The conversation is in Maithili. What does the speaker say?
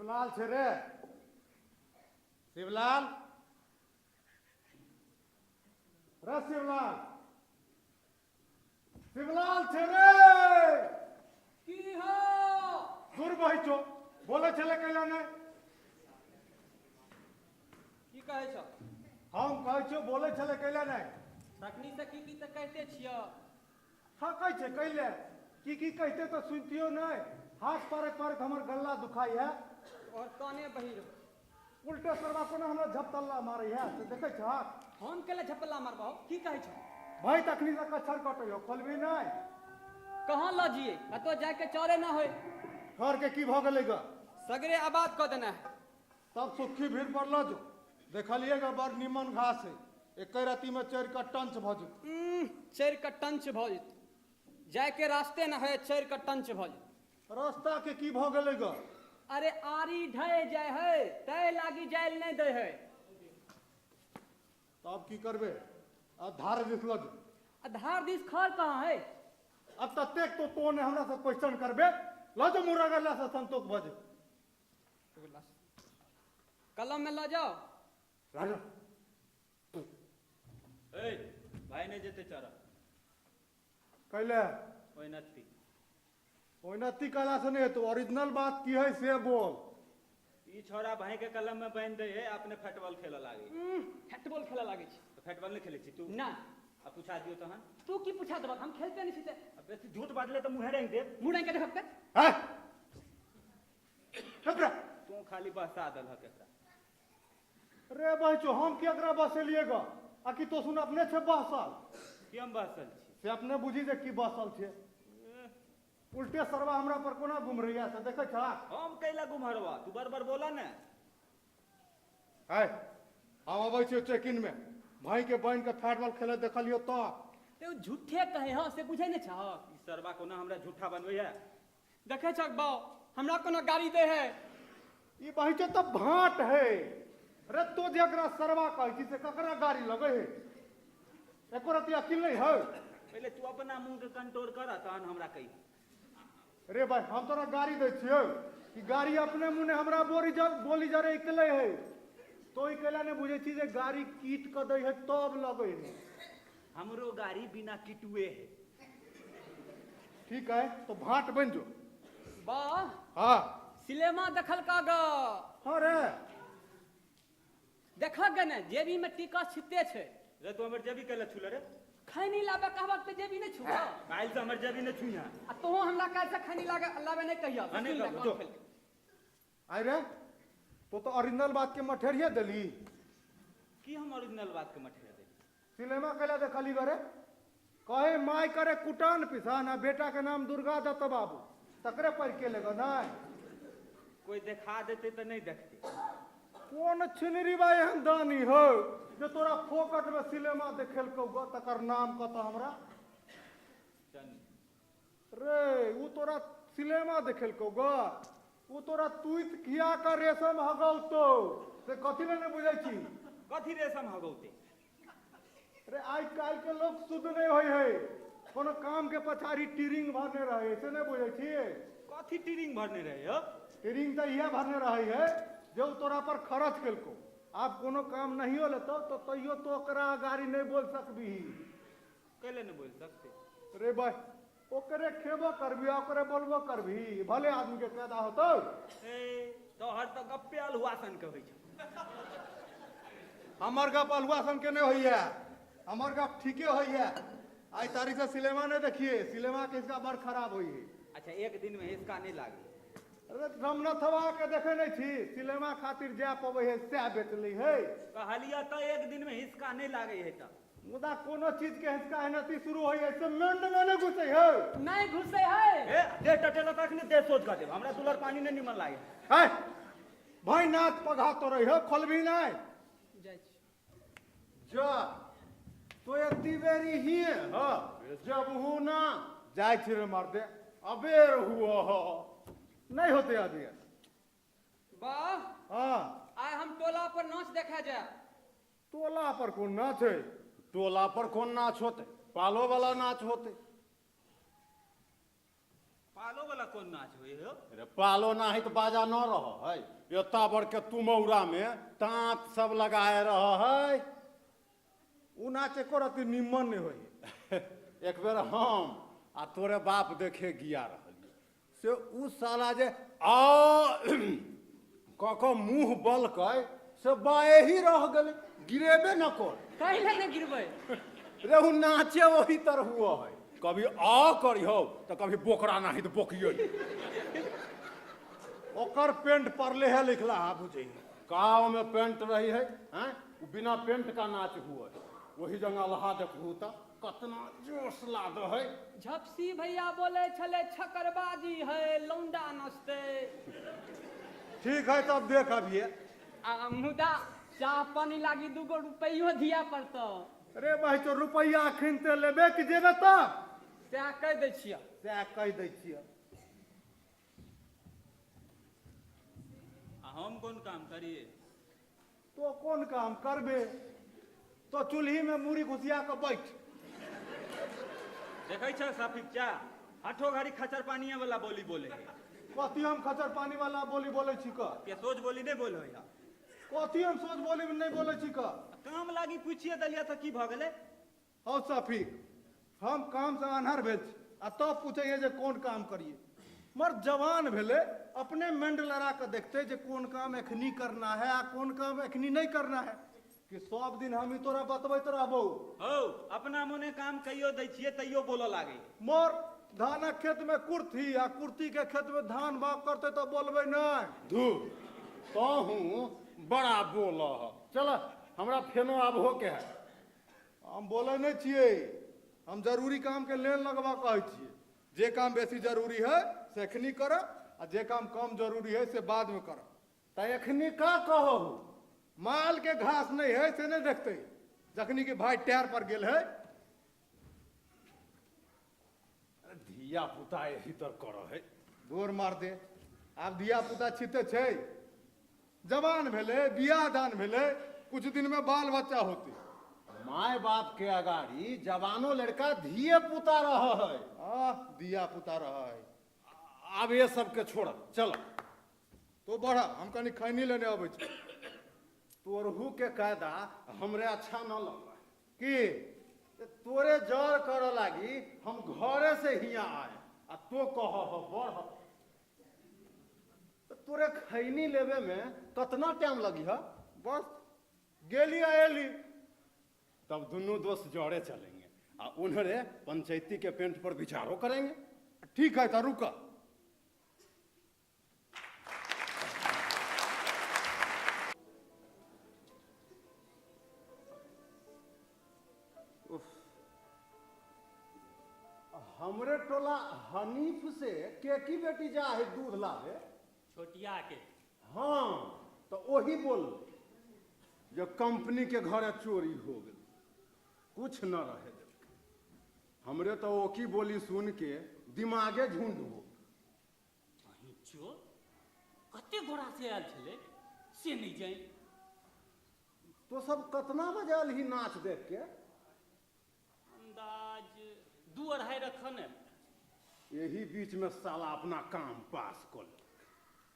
शिवलाल छै रे शिवलाल रे शिवलाल शिवलाल छै रे की हो दूर बही छो बोले छले कैला नहि की कहै छौ हम कहै छियौ बोले छले कैला नहि तखनी से की की तऽ कहिते छियौ थकै छै कैले की की कहिते तऽ सुनतियो नहि हाथ पारैत पारैत हमर गल्ला दुखाइ है और काने बहिर उल्टे सरवा कोना हमरा झपतल्ला मारै है से देखै छहक हम केले झपला मारबहो की कहै छौ भाई तखनी से कच्छर कटै हो खोलबी नहि कहाँ लऽ जियै कतौ जाके चरे ना होय घर के की भऽ गेलै ग सगरे आबाद कऽ देने है तब सुखी भीड़ पर लऽ जो देखलियै ग बड़ निमन घास है एके राति में चढ़ि कऽ टंच भऽ जेतै चढ़ि कऽ टंच भऽ जेतै जायके रास्ते न है चढ़ि कऽ टंच भऽ जेतै रास्ता के की भऽ गेलै ग अरे आरी ढहि जाइ है तै लागी जायल नहि दै है तब की करबै आ धार दिस लऽ जो आ धार दिस खर कहाँ है अब ततेक तो तो ने हमरा से क्वेश्चन करबे लऽ जो मुरा गला से संतोष भऽ जेतै कलम में लऽ जाओ राजा ए भाई नहि जेतै चरऽ कैले ओहिनत्ती ओहिनत्ती कहला से नहि हेतौ ओरिजिनल बात की है से बोल ई छोरा भाई के कलम में बांधि दै है अपने फुटबॉल खेलऽ लागै फुटबॉल खेलऽ लागै छै तऽ फुटबॉल नहि खेलै छी तू ना आ पूछा दियौ तहन तू की पूछा देबक हम खेलते नहि छी तऽ आ बेसी झूठ बाजले तऽ मुँहे रंगि देब मुँह रंगि के देखब तऽ है चुप रह तू खाली बहसा देलहक एकरा रे बहचो हम की एकरा बसेलिए ग आ कि तो सुन अपने छै बहसल की हम बहसल छी से अपने बुझी जे की बहसल छै उल्टे सरवा हमरा पर कोना गुमरैया से देखै छा हम कैला गुमहरवा तू बड़ बड़ बोला ने है हम अबै छियो चेक इन में भाई के बहन के फैटबॉल खेले देखलियो तो ते झूठे कहे हँ से बुझै नहि छहक ई सरवा कोना हमरा झूठा बनबै है देखै छक बाउ हमरा कोनो गाड़ी दे है ई बहिचो तऽ भाट है रे तो जकरा सरवा कहै छी से ककरा गाड़ी लगै है एको रति अकिल नहीं है पहिले तू अपना मुंह के कंट्रोल कर तहन हमरा कही रे भाई हम तोरा गाड़ी दै छियौ कि गाड़ी अपने मुँह हमरा बोरी जब बोली जरे इकले है तो ई कैला नहि बुझै छी जे गाड़ी कीट कऽ दै है तब लगै है हमरो गाड़ी बिना किटुए है ठीक है तो भाट बन जो वाह हाँ सिनेमा देखल का ग हाँ रे देख गे ने जेबी में टिकट छिते छै रे तू हमर जेबी कैला छुले रे खैनी लाबे कहबक तऽ जेबी नहि छुबऽ काल्हि से हमर जेबी नहि छुइहा आ तोहूँ हमरा काल्हि से खैनी लागे लाबे नहि कहियऽ हाँ, नहि सुनि ले कहबो, कान जो। खोलि के। आइ रे तो तो ओरिजिनल बात के मठेरिए देली की हम ओरिजिनल बात के मठेर देली सिनेमा कैला देखली गरे कहे माय करे कुटान पिसान आ बेटा के नाम दुर्गा दत्त बाबू तकरे पर के लेगो नहीं कोई देखा देते तऽ नहि देखते कोन छिनरी बा एहन दानी हो जे तोरा फोकट में सिनेमा देखेलकौ ग तकर नाम कत हमरा चल रे उ तोरा सिनेमा देखेलकौ ग उ तोरा तुइत खिया के रेशम हगौतौ से कथी ले नहि बुझै छी कथी रेशम हगौते रे आइ काल्हि के लोक शुद्ध नहि होइ है कोनो काम के पछाड़ी टीरिंग भरने रहे से नहि बुझै छी कथी टीरिंग भरने रहे हो टीरिंग तऽ इएह भरने रहे है जे उ तोरा पर खर्च केलकौ आब कोनो काम नहियो लेतौ तऽ तैयो तो ओकरा गाड़ी नहि बोल सकबीही कैले नहि बोल सकते रे भाई ओकरे खेबो करबी आ ओकरे बोलबो करबी भले आदमी के पैदा होतौ ए तोहर तऽ गप्पे अल्हुआ सन के होइ छौ हमर गप अल्हुआ सन के नहि होइया हमर गप ठीके होइया आइ तारीख से सिनेमा नहि देखिए सिनेमा के हिस्सा बड़ खराब होइ है अच्छा एक दिन में हिसका नहि लागे अरे रमनाथवा के देखे नहि छी सिनेमा खातिर जाय पबै है सएह बेचलै है कहलियै तऽ एक दिन में हिसका नहि लागे है तऽ मुदा कोनो चीज के हिसका एनती शुरू होइ है से मेंड में नहि घुसै है नहि घुसै है ए देह टटेला तखने देह सोच कऽ देब हमरा दुलर पानी नहि निमन लागे है भाई नाथ पघा तोरै हो खोलबी नहि जाइ छी जा तो एती बेरी हिए ह जब हूँ ना जाइ छी रे मर्दे अबेर हुआ हो नहीं होते अभी वाह हाँ आइ हम टोला पर नाच देखा जाए टोला पर कोन नाच है टोला पर कोन नाच होते पालो वाला नाच होते पालो वाला कोन नाच होइ हो? अरे पालो ना है तो बाजा न रह है। एता बड़ के तुमौरा में तांत सब लगाए रह है। उ नाच एको रति निम्मन नहि होइ। एक बेर हम आ तोरे बाप देखे गिया रहलियै से उ साला जे आ क क मुँह बलकै से बाए ही रह गेलै, गिरेबे न कर। कैले नहि गिरबै? रे उ नाचे वही तरह हुआ है, कभी आ करिहो तो कभी बोकरा नाही तो बोकियो। ओकर पेंट पड़ले है लिखला हा बुझे। का में पेंट रही है हैं? उ बिना पेंट का नाच हुआ है। वही जगह लहा देखू त कतना जोश लाद है। झपसी भैया बोले छले छकरबाजी है लौंडा नचते। ठीक है तब देख अभिये। आ मुदा चाह पानी लागी 2 रुपैयो दिया पड़तो। अरे भाई तो रुपैया अखन ते लेबे कि जेबे तब? सएह कहि दै छियै। सएह कहि दै छियै। आ हम कोन काम करिए? तो कोन काम करबे? तो चूल्ही में मूड़ी घुसिया के बैठ। देखै छ सफीक चा आठो घड़ी खचर पानिया वाला बोली बोले है। कथी हम खचर पानी वाला बोली बोले छी क? के सोच बोली नहीं बोले है। कथी हम सोच बोली नहीं बोले छी क? काम लागी पूछिए दलिया त की भ गेलै? हौ सफीक, हम काम से आन्हर भेल छी आ तब पूछैए जे कोन काम करिए। मर जवान भेलै अपने मेंड लड़ा के देखते जे कोन काम एखनी करना है आ कोन काम एखनी नहीं करना है। कि सब दिन हम ही तोरा बतबैत रहबौ। हौ अपना मोने काम कहियो दै छियै तैयो बोलऽ लागै। मोर धानक खेत में कुर्थी आ कुर्थी के खेत में धान बाग करते तो बोलबै नहीं। धू तहूँ बड़ा बोल। चल हमरा फेनो आब हो के है। हम बोलै नहीं छियै, हम जरूरी काम के लेन लगबा कहै छियै। जे काम बेसी जरूरी है से एखनी करब आ जे काम कम जरूरी है से बाद में करब। त एखनी का कहू? माल के घास नहीं है से नहीं देखते जखनी के भाई टायर पर गेल है। धिया पुता यही तर कर है। दौड़ मार दे, आब धिया पुता छिते छै, जवान भेलै, बियाह दान भेलै, कुछ दिन में बाल बच्चा होते। My बाप के अगाड़ी जवानो लड़का धिये पुता रह है। आ धिया पुता रह है। आब ये सबके छोड़ चल। तो बढ़ा, हम कनी खैनी लेने अबै छी। तोरहू के कायदा हमरे अच्छा न लगा। की? तोरे जर कर लागी हम घरे से हिया आए आ तो कह बढ़। तोरे खैनी लेवे में कतना टाइम लगी है? बस गेली आ एली। तब दोनों दोस्त जोड़े चलेंगे आ उन्हरे पंचायती के पेंट पर विचारो करेंगे। ठीक है तो रुका। हमरे टोला हनीफ से के की बेटी जा है दूध लावे? छोटिया के। हाँ तो वही बोल जो कंपनी के घरे चोरी हो गई, कुछ न रहे। हमरे तो ओकी बोली सुन के दिमागे झुंड हो। चोर कते गोरा से आयल छलै से नहीं जाय। तो सब कतना बजे आयल ही नाच देख के? अंदाज 2-2.5 रखन। यही बीच में साला अपना काम पास कर।